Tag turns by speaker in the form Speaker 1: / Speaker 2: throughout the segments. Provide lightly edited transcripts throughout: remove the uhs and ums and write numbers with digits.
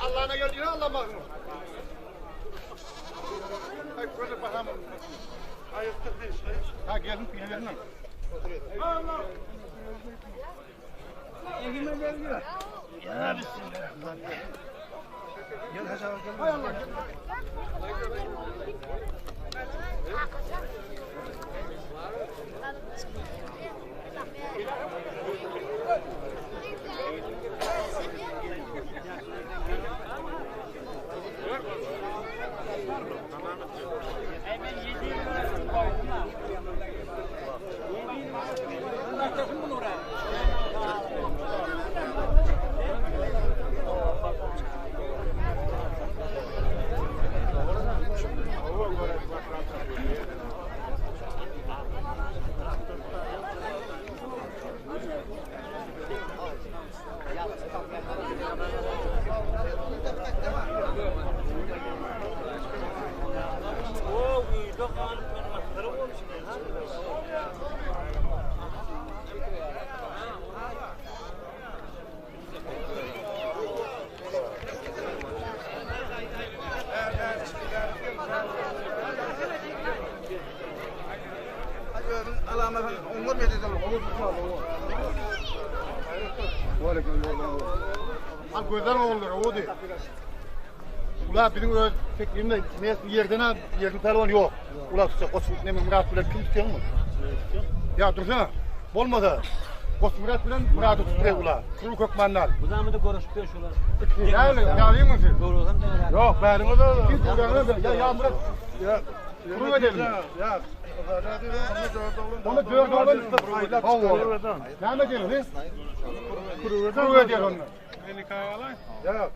Speaker 1: Allah'ına gel diyor Allah mahrum. Ay gözü bakalım. Ha gelin pilerin.
Speaker 2: Allah.
Speaker 1: Ya bismillah. Gel hesaba gel. Hay Allah gel. Al gözler oğulları o değil. Ula bizim öz teklimde mes yerden ha yerli pehlivan yok. Ula tutacak Koç ne Murat bilen kim tutuyor mu? Ya dursana. Bolmasa. Koç Murat bilen Murat'ı tutuyor ula. Kuru kökmanlar.
Speaker 3: Bu zamanda görüşüp şular.
Speaker 1: Ne öyle? Ya iyi misin?
Speaker 3: Görürsem de öyle.
Speaker 2: Yok bärine de.
Speaker 1: Kim tutuyor? Ya ya Murat.
Speaker 2: Ya.
Speaker 1: Kuru edelim.
Speaker 2: Ya.
Speaker 1: Onu dört oğlan Ne edelim? he? Kuru edelim onu.
Speaker 2: Ya.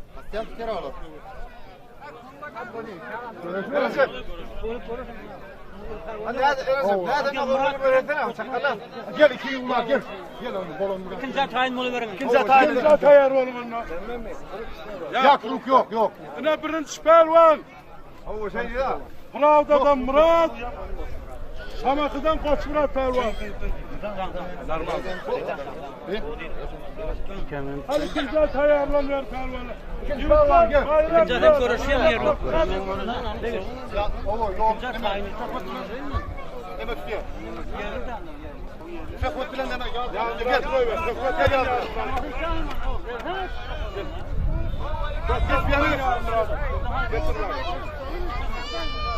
Speaker 1: Gel iki yıllar gel. Gel onu bolon Murat.
Speaker 3: Kimse tayin bolu verin.
Speaker 1: Kimse tayin.
Speaker 2: Kimse tayar olun onunla.
Speaker 1: Ya kuruk yok yok.
Speaker 2: Ine birinci pehlivan.
Speaker 1: O şey ya.
Speaker 2: Pravdadan Murat. Şamatıdan Koç Murat pehlivan. Hadi kimse tayarlanıyor pehlivanı.
Speaker 1: İkinci pehlivan gel.
Speaker 3: Kimse de görüşüyor yer yok.
Speaker 1: Ya o yok.
Speaker 3: Kimse tayin.
Speaker 1: Neme tutuyor. Söhbet bilen neme ya. Ya gel. Söhbet gel ya. Geç bir yana.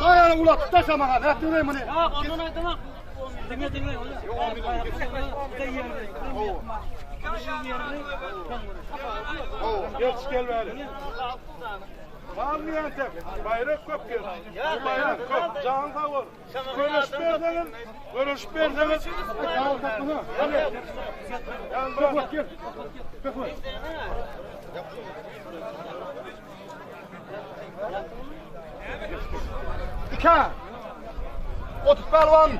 Speaker 1: Dayanın ula tutaş ama ha. Ne diyorum bunu?
Speaker 3: Ya ondan aytama. Dinle dinle.
Speaker 2: Geç gel beri. Var mı yani Bayrak kop gel. Bayrak kop. Can sağ ol. Görüş berseniz, görüş berseniz.
Speaker 1: Al bunu.
Speaker 2: Hadi. Yani bırak.
Speaker 1: Söhbet gel. Söhbet. İki. 30 pehlivan.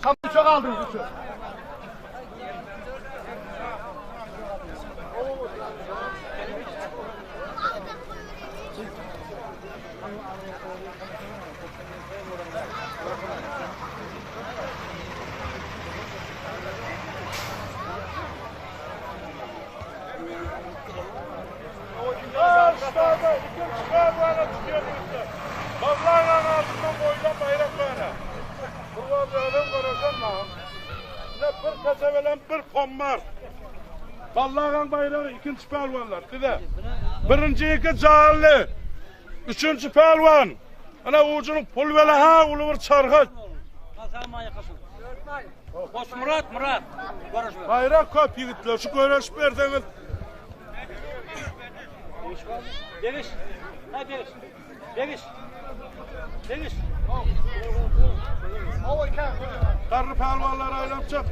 Speaker 1: Sen üçe kaldın. Üçe.
Speaker 2: Aşağıda ikinci pehlivan'a çıkıyor işte. Vallahi altından boydan bayrak var. Kurban görüşen lan. Ne bir kasevelen bir pommar. Vallahi bayrağı ikinci pehlivanlar. Dide. Birinci iki canlı. Üçüncü pehlivan. Ana ucunun pul vele ha ulu bir çarkı.
Speaker 3: Koç Murat Murat. Görüşme.
Speaker 2: Bayrak kop yiğitler. Şu görüş berseniz.
Speaker 3: Deviş. Ha deviş. Deviş. Deviş.
Speaker 2: Karlı pehlivanlar aylanıp çık.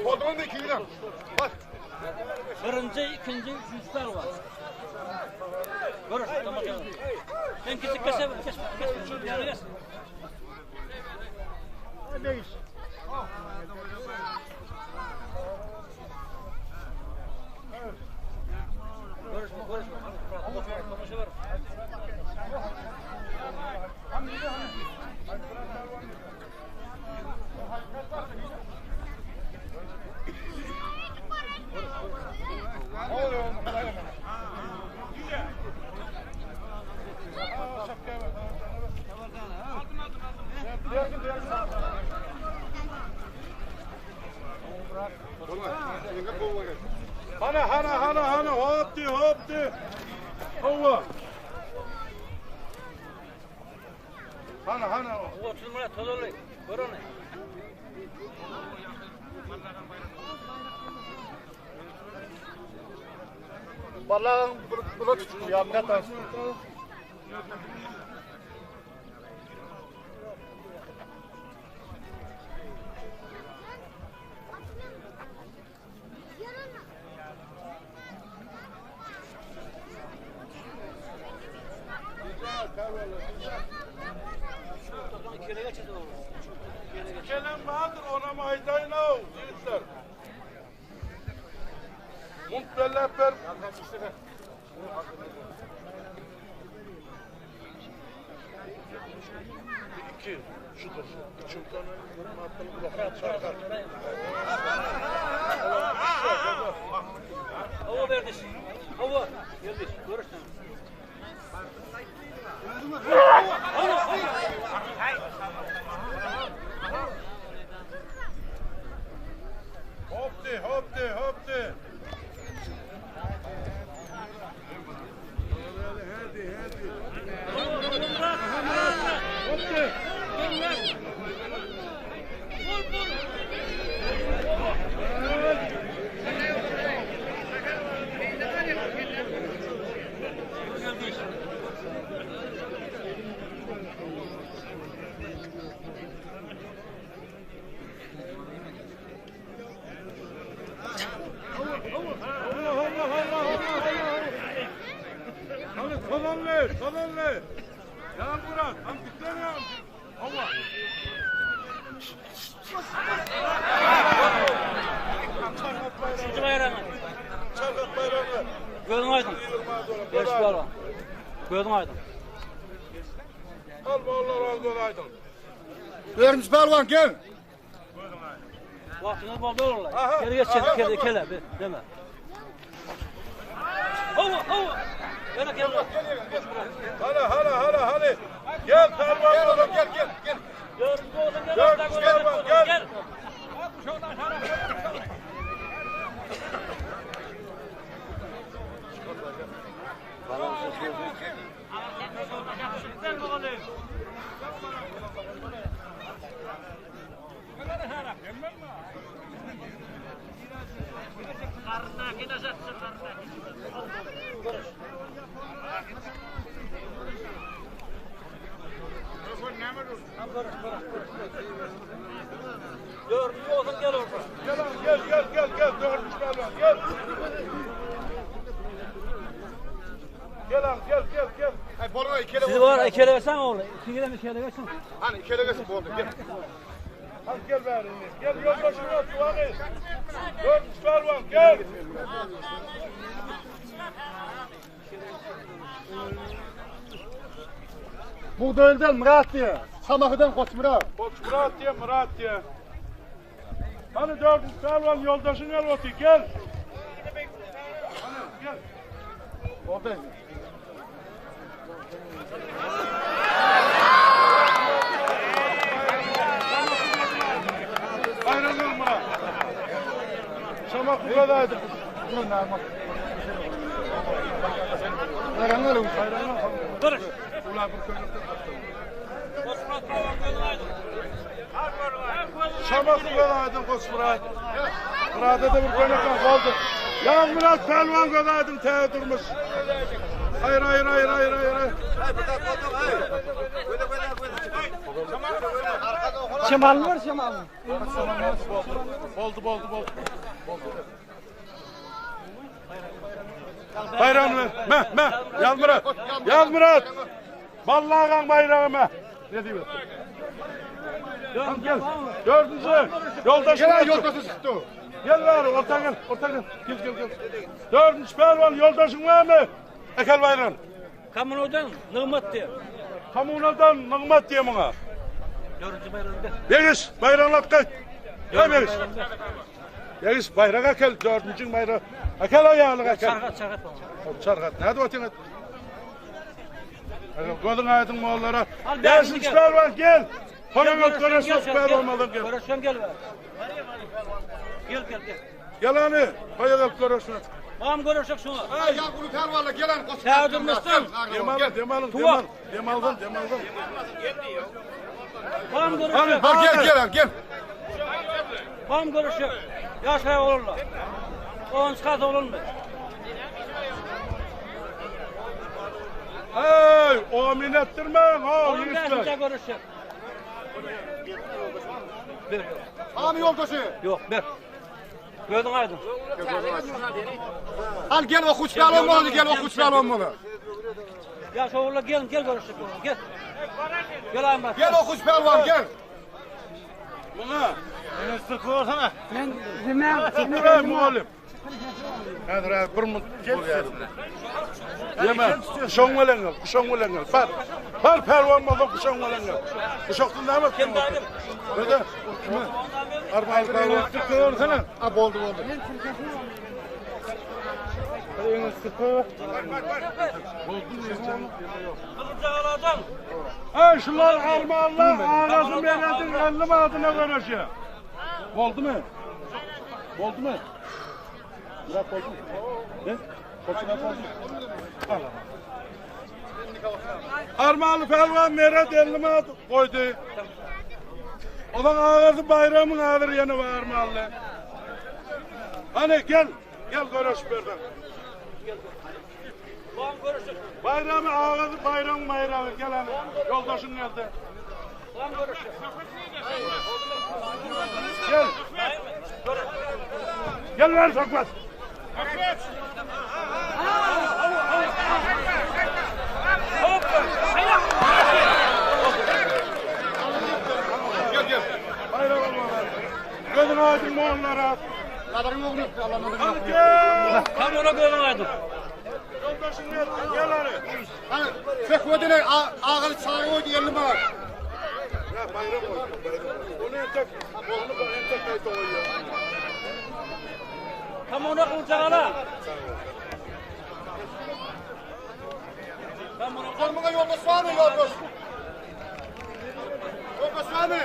Speaker 1: Bodrum'da iki lira. Bak.
Speaker 3: Birinji, ikinji, üçünji pälwan. Görüş, tomaşa. Sen kiçik keşe, keş, keş, ýana geç.
Speaker 1: Begiş.
Speaker 3: Görüş, görüş. Tomaşa ver.
Speaker 2: Hana hana hana hana hop di hop di. Hova. Hana hana.
Speaker 3: 30 Murat tozaly. Gör ony.
Speaker 1: Vallahi bula tuttu ya Murat abi.
Speaker 3: Kele geçirdi oğlum. Kele geç.
Speaker 2: Gelen vardır ona maydayla o yiğitler. Munt belleper. İki, şudur. Üçün tane attım kulakına çarkar.
Speaker 3: Hava verdi. Hava. Geldi. Görüş sen.
Speaker 2: Hop di, hop di, hop di. Hop di.
Speaker 3: Geldi.
Speaker 2: Allah Allah Allah Allah Allah. Hani salanlı, salanlı. Ya Murat, ham diklene ya. Allah.
Speaker 3: Üçüncü bayrağını.
Speaker 2: Çarkat bayrağı.
Speaker 3: Gözün aydın. Beş pälwan. Gözün aydın.
Speaker 2: Al Allah razı olaydın.
Speaker 1: Dördüncü pehlivan gel.
Speaker 3: Wagtyňyz boldy oğullar.
Speaker 2: Aha,
Speaker 3: Geri geç,
Speaker 2: aha,
Speaker 3: kele,
Speaker 2: aha.
Speaker 3: kele, deme. Hava, hava. Gel, gel.
Speaker 2: Hala hala hala hadi. Gel pervan oğlum gel gel gel.
Speaker 3: Dördüncü olsun, gel,
Speaker 2: Dördüncü
Speaker 3: gel,
Speaker 2: pehlivan,
Speaker 3: gel.
Speaker 2: gel.
Speaker 3: Dördüncü olsun, gel orada.
Speaker 2: Gel abi, gel gel gel gel dördüncü pervan gel. Gel abi gel gel gel.
Speaker 1: Ay boluna ikele
Speaker 3: Sizi var, ikele versen oğlum. İki gidem ikele versin.
Speaker 1: Hani ikele gelsin boluna gel.
Speaker 2: Hadi gel bari. Gel yoldaşım yok hadi. Dördüncü pervan gel.
Speaker 1: Buğdayıldan Murat diye. Samakıdan Koç Murat.
Speaker 2: Koç Murat diye Murat diye. Hani dördüncü pervan yoldaşın gel otur gel. Hani gel.
Speaker 1: Orada.
Speaker 2: Bayramlar Murat. Şamak bu kadardı.
Speaker 1: Dur Narman. Bayramlar olsun.
Speaker 3: Görüş.
Speaker 2: Ulan bu köylükte.
Speaker 3: Koç Murat pälwan gözün aydın.
Speaker 2: Şamak bu kadardı Koç Murat. Murat'a da bir köylükten kaldı. Ya Murat Pelvan kadardım te durmuş. Hayır hayır hayır hayır hayır. hayır.
Speaker 3: Şemallı var, şemallı.
Speaker 2: Oldu oldu oldu. Baýragyny ber. Me, me. Ýazmyrat. Ýazmyrat. Bally agaň baýragy me. Ne diýip etdi? Gel. Dördünji. Ýoldaşy.
Speaker 1: Gel ýoldaşy çykdy.
Speaker 2: Gel bäri, orta gel, orta gel. Gel, gel, gel. Dördünji pälwan ýoldaşyň barmy? Ekel baýragyny.
Speaker 3: Kommunadan Nygmat diýe.
Speaker 2: Kommunadan Nygmat diýe muňa.
Speaker 3: Dördünji baýragyny ber.
Speaker 2: Begiş, baýragyny alyp gaýt. Gel Begiş. Begiş, baýrak äkel, dördünjiň baýragy. Äkel aýalyk äkel.
Speaker 3: Çarhat, çarhat.
Speaker 2: Çarhat. Nädip otyň? Gözüň aýdyň mollara. Beşinji pälwan gel. Toýa gel, görüşmek pälwanmadan gel.
Speaker 3: Görüşen gel. Gel, gel, gel.
Speaker 2: Gel hany, toýa gel görüşmek.
Speaker 3: Mam görüşek şuňa.
Speaker 1: Ha, ya bunu pälwanla gel hany.
Speaker 3: Tä durmuşdan.
Speaker 2: Dem alın, dem alın, dem alın. Dem alın, dem alın.
Speaker 3: Mam görüşek.
Speaker 1: Ha, gel, gel, gel.
Speaker 3: Mam görüşek. Ýaşaý oglanlar. On çıkarsa olunmy?
Speaker 2: Hey, o ettirmeyin, o
Speaker 3: On beşinci görüşek. Ber.
Speaker 1: Hany ýoldaşy.
Speaker 3: Yok, ber. Gözüň aýdyň.
Speaker 1: Al gel okuç pälwan boldy, gel okuç pälwan boldy.
Speaker 3: Ýaş oglanlar gel, gel görüşek. Gel. Gel aýym
Speaker 1: Gel okuç pälwan gel.
Speaker 2: Buna.
Speaker 4: Men demem.
Speaker 2: Tutduray muallim. Häzir häzir bir minut bolýar. Ýeme, kuşaň bilen gel, kuşaň bilen gel. Bar. Bar pälwan bolsa kuşaň bilen gel. Kuşakdan näme etdiň? Nede? Kime? Armaly pälwan. Tutdursana.
Speaker 1: Ha boldy boldy.
Speaker 3: Gyzylcagaladan.
Speaker 2: Ey şular armalylar ağasın Meredin 50 adına görüşüyor. Oldu mu? Oldu mu? Murat oldu mu? Ne? Koçuna oldu mu? Al al. Armalı Pehlivan Meret 50 manat koydu. Olan ağası bayramın ağır yanı var Armalı. Hani gel, gel görüş birden.
Speaker 3: Mam görüşek.
Speaker 2: Bayramı ağası bayram bayramı gel hani. Yoldaşın geldi.
Speaker 3: Mam görüşek.
Speaker 2: Gel. Gel ver sokmaz.
Speaker 1: Gel gel.
Speaker 2: Bayram olmalar. Gözün aydın mı onlara?
Speaker 1: Kadarın oğlu yok. Allah'ın adını
Speaker 2: Hadi gel.
Speaker 3: Tam ona gözüň aýdyň.
Speaker 2: Yoldaşın gel. Gel hani.
Speaker 1: Hani Fehvedine ağalı çağrı koydu 50 manat.
Speaker 2: Ya bayram olsun. Bayram. Onu entek. Onu bak entek kayıt koyuyor.
Speaker 3: Tam ona Gyzylcagala. Tam ona
Speaker 1: Sormuna yoldaş var mı yoldaş? Yoldaş var mı?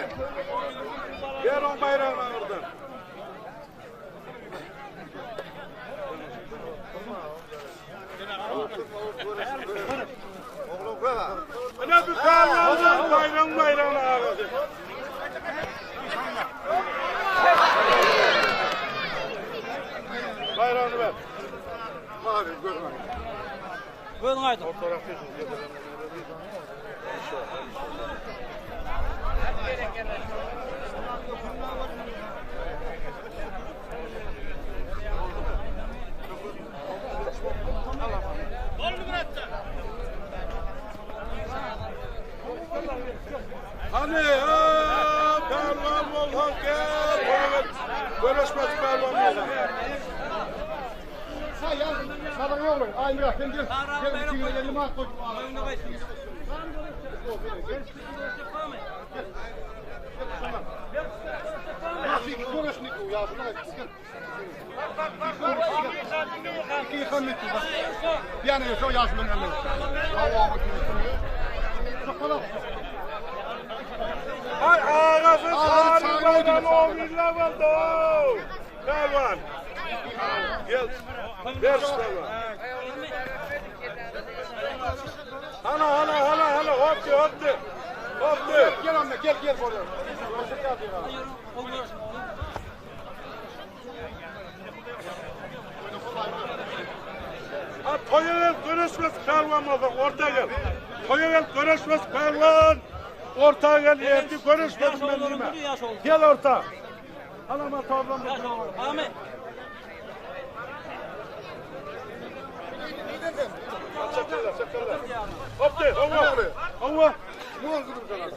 Speaker 2: Ver on bayrağını oradan. Ne bir kahraman bayram bayrağını ağladı. Bayrağını ver.
Speaker 1: Abi görme.
Speaker 3: Gözüň aýdyň.
Speaker 2: Hani ha, pervan ol gel. Görüşmez pervan ol.
Speaker 1: Ha ya kadarın oğlu. Ay Murat sen gel. Gel 250 manat koy. Görüşnik ya şuna gel. İki yıkan bitti bak. Yani şu yaşlı önemli. Allah'a
Speaker 2: Ay ağası
Speaker 1: Ağası
Speaker 2: tarih
Speaker 1: çağırıyor
Speaker 2: bayramı
Speaker 1: gibi.
Speaker 2: o millet oldu. Pervan. Gel. Ver şu pervan. Hala hala hala hala hopti hopti. Hopti.
Speaker 1: Gel anne gel gel buraya.
Speaker 3: O görüşmek.
Speaker 2: Ha toya gel görüşmez pervan oldu orta gel. Toya gel görüşmez pervan. Orta gel yerdi görüşmez
Speaker 3: Yaş oğullarım
Speaker 2: benimle.
Speaker 3: duruyor, yaş oğullarım.
Speaker 2: Gel orta. Anama tavlam.
Speaker 3: Yaş oğullarım. Ahmet.
Speaker 2: Hopdy, hawa. Hawa.
Speaker 1: Ne oldu Kızılcalar?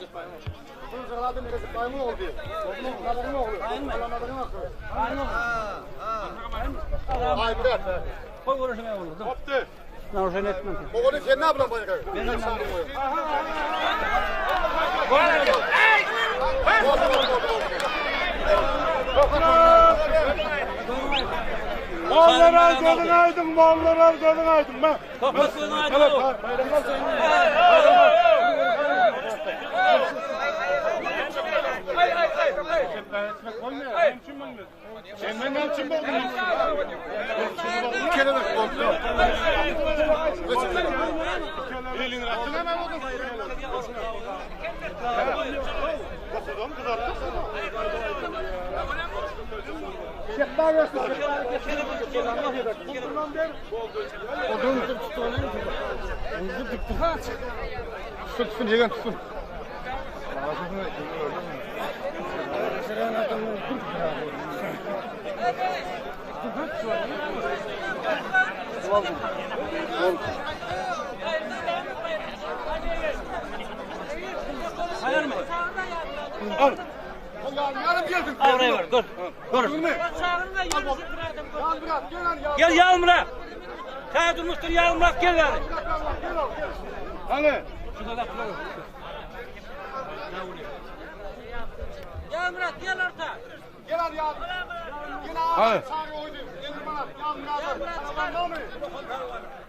Speaker 1: Kızılcalar da Recep Bay'ın oğlu diyor. Kızılcalar'ın oğlu. Alamaların aklı. Ay bırak.
Speaker 3: Koy görüşmeye oldu.
Speaker 2: Hopdy.
Speaker 3: Naruşen etmem.
Speaker 1: Oğlu sen ne yapıyorsun bayrağı? Ben
Speaker 2: Mallar al gözün aydın, mallar al gözün aydın. Ben.
Speaker 3: Kapat gözünü aydın.
Speaker 2: Sen ne için boldun?
Speaker 1: Bir kere de oldu.
Speaker 2: Elini attın hemen oldun. Dokudan kızarttın
Speaker 1: Tutsun tutsun yegan tutsun.
Speaker 3: Hayır mı?
Speaker 2: Al.
Speaker 1: Yarım geldin.
Speaker 3: Al oraya ver. Gör. Gör.
Speaker 1: Yan bırak gel lan ya.
Speaker 3: Gel Yağmur'a. Sen durmuşsun Yağmur'a gel yani.
Speaker 1: Gel al gel.
Speaker 2: Hani?
Speaker 3: Şurada da kullanın. Yağmur gel orta.
Speaker 1: Gel al ya. Gel al.
Speaker 2: Hayır.
Speaker 1: Çağrı oydu. Gel bana. Yan bırak. Tamam mı?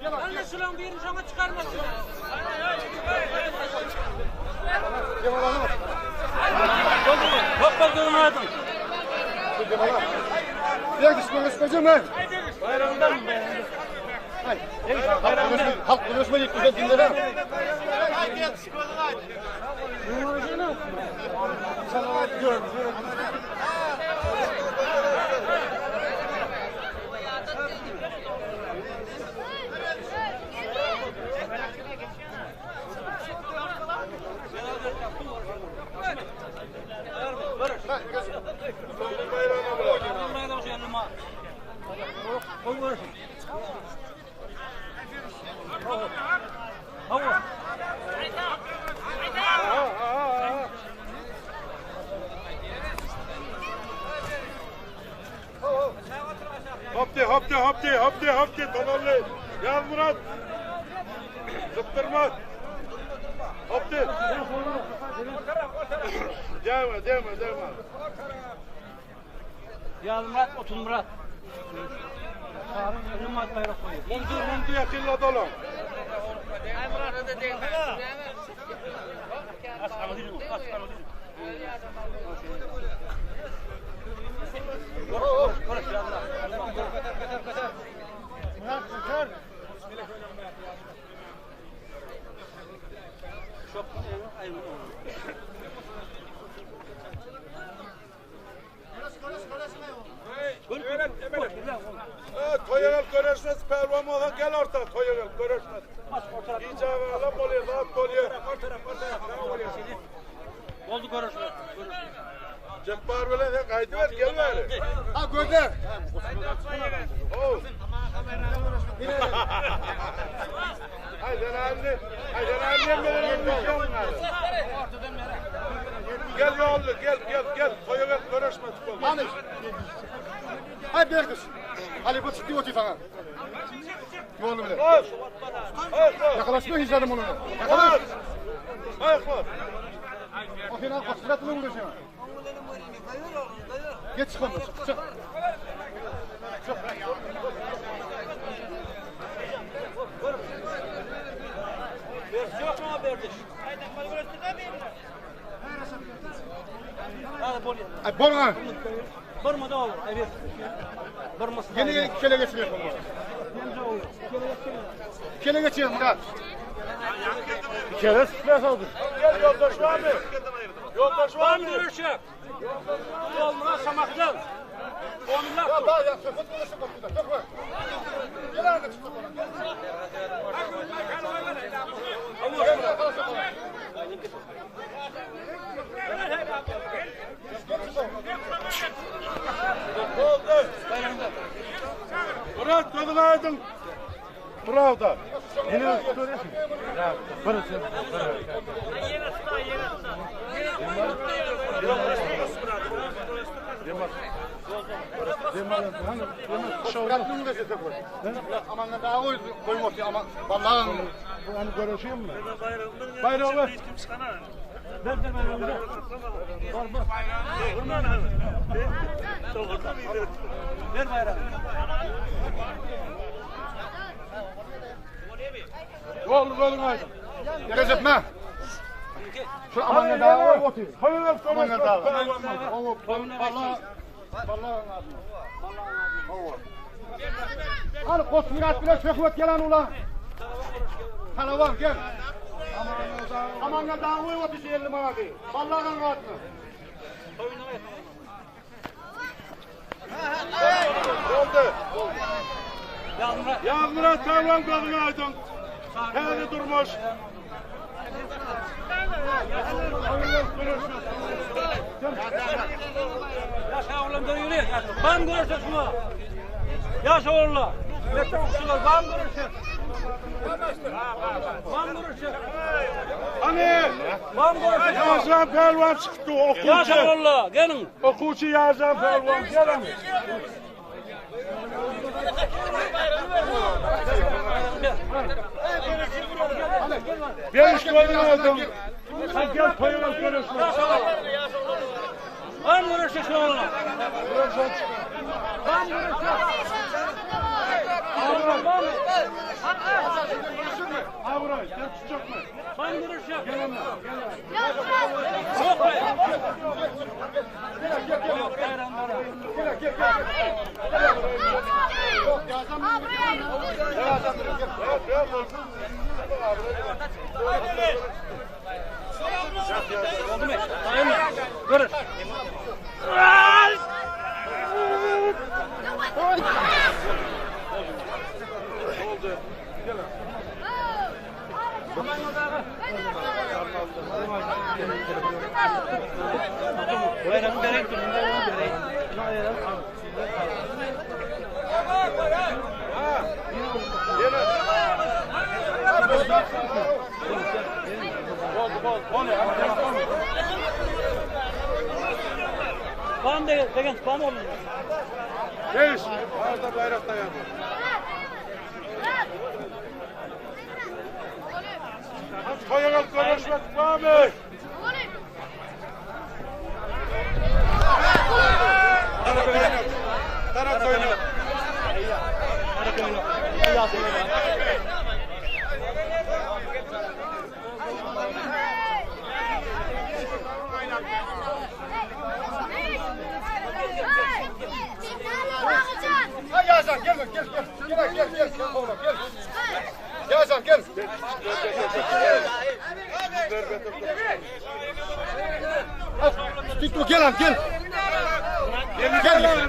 Speaker 1: Gel al.
Speaker 3: Anne şulan birini sana çıkarmasın.
Speaker 1: Gel al.
Speaker 3: Hoppa gözünü aydın.
Speaker 1: Gel düşman düşmeyeceğim lan.
Speaker 3: Bayramdan mı?
Speaker 1: Halk konuşma, halk konuşma güzel dinle lan.
Speaker 3: Koy görürsün. Hava.
Speaker 2: Hopdi, hopdi, hopdi, hopdi, hopdi. Dolarlı. Yaz Murat. Zıptırma. Hopdi. Gelme, gelme, gelme.
Speaker 3: Yağmur Murat, Otun Murat. Çağırın, bayrak koyuyor.
Speaker 2: Mumdu, mumdu yakilla dolan. Toya gel görüşmez, pervam ola gel orta toya gel görüşmez. İcabı oluyor, rahat oluyor.
Speaker 3: Oldu görüşme.
Speaker 2: Cebbar bilen sen kaydı ver, gel ver.
Speaker 1: Ha gönder.
Speaker 2: Oh. Haydi anne, haydi annem benim Gel yollu, gel gel gel. Toya gel görüşmez.
Speaker 1: Hani. Hay Berkış. Ali bu çıktı otu sana. Yolunu bile.
Speaker 2: Koş. Hayır,
Speaker 1: Yakalaşmıyor hiç adam onunla. Yakalaş.
Speaker 2: koş. Hayır, koş.
Speaker 1: O fena koşturatma uğraşıyor. Geç çık ondan çık çık.
Speaker 3: Yok mu verdi? Hadi bol.
Speaker 1: Ay bolgan.
Speaker 3: Barma da olur. Evet. Barması.
Speaker 1: Yeni yeni kele geçiriyor bunu. Kele geçiyor Murat.
Speaker 4: Bir kere stres oldu.
Speaker 2: Gel yoldaş var mı? Yoldaş var
Speaker 3: Var
Speaker 2: mı?
Speaker 3: mı görüşe? Yoluna samaktan. Onunla.
Speaker 1: Ya daha ya söz konuşup bakıyor. Çok var. Gel artık çık bakalım. Gel. Gel arkadaşlar bakalım.
Speaker 2: Oldu. Murat gözün aydın. Bravo da. Bayrağı.
Speaker 3: Ver bayrağı.
Speaker 2: Oldu gözün aydın.
Speaker 1: Recep me. Şu aman da koy otur.
Speaker 2: Hayır,
Speaker 1: Aman da. Vallahi vallahi Al Kosmirat bile söhbet gelen ulan. Kalavan gel. Aman da daha koy otur 50 manatı. Vallahi anlatma.
Speaker 2: Oldu.
Speaker 3: Yağmur.
Speaker 2: Ya Murat Tavlan gözün aydın. Hadi durmuş.
Speaker 3: Yaşa oğlum dur yürü. Bam görüşür şunu. Yaşa oğlum. Yeter şunu. Bam görüşür. Bam görüşür.
Speaker 2: Hani
Speaker 3: Bam görüşür.
Speaker 2: Yazan Pelvan çıktı
Speaker 3: Yaşa
Speaker 2: okucu.
Speaker 3: oğlum. Gelin.
Speaker 2: Okucu Yazan Pelvan gelen. Beş gözün aydın. Sen gel payına görüşme.
Speaker 3: Bam görüşür şunu oğlum. Bam görüşür. Bam.
Speaker 2: Avray, gel tutacak mı?
Speaker 3: Bam görüşür.
Speaker 2: Gel
Speaker 3: Yok be. Oldu mu? Sayın mı? Görüş. Bayramı vereyim. Bayramı vereyim. Bam de, degen, bam oldu.
Speaker 2: Beş. Arada bayrak dayandı. Koyalım görüşmek var mı? Tarak oyunu.
Speaker 1: Ha Yazan gel gel gel. Gel gel gel gel oğlum gel. Yazan gel. Tut gel lan gel. Gel.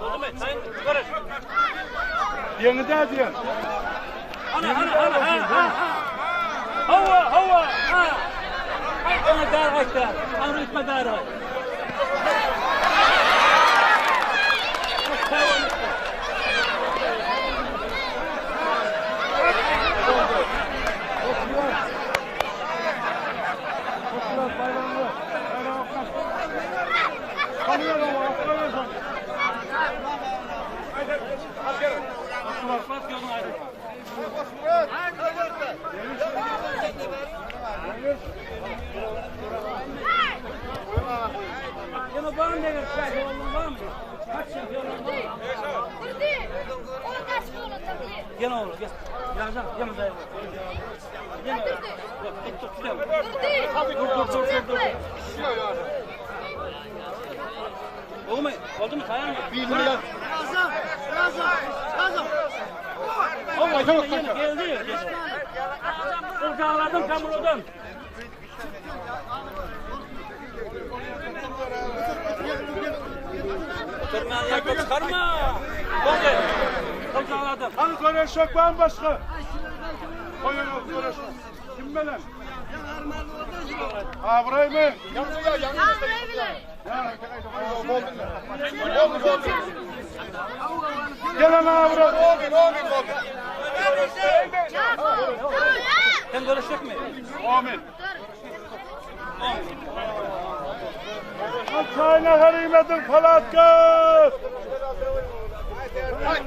Speaker 3: Oldu mu? Sayın görüş.
Speaker 2: Yeni de diyen.
Speaker 3: Ana ana ana ha ha ha. Hava hava ha. Ana dar aytlar. Ana itme dar ay. Bas yolun ayrı. Yana var mı demek? Var mı? Kaç yıl? Gel oğlum gel. Yazan, gel dayı. Gel. Tut tut tut. Dur dur dur dur dur. Oldu mu? Oldu mu? Sayar mı?
Speaker 1: Bir milyar. Allah yok
Speaker 3: Yeni geldi. Ocağladım kamuradan. Oturmayan yakıp çıkarma. Oldu. Ocağladım.
Speaker 2: Hani görüşmek var mı başka? Koyalım görüşmek. Kim bilen? Avray mı?
Speaker 1: Yalnız ya yalnız. Oldu oldu.
Speaker 2: Gelen avray.
Speaker 1: Oldu oldu oldu.
Speaker 3: Sen görüşjekmi?
Speaker 2: Amin. Çayna herimedir palatka.
Speaker 1: Hay.